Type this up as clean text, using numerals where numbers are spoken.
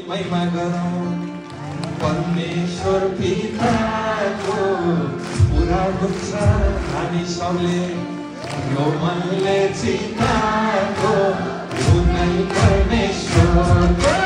महिमा गरौँ परमेश्वर पिताको पुरा हुन्छ हामी सबले यो मनले चिताको उनै परमेश्वरको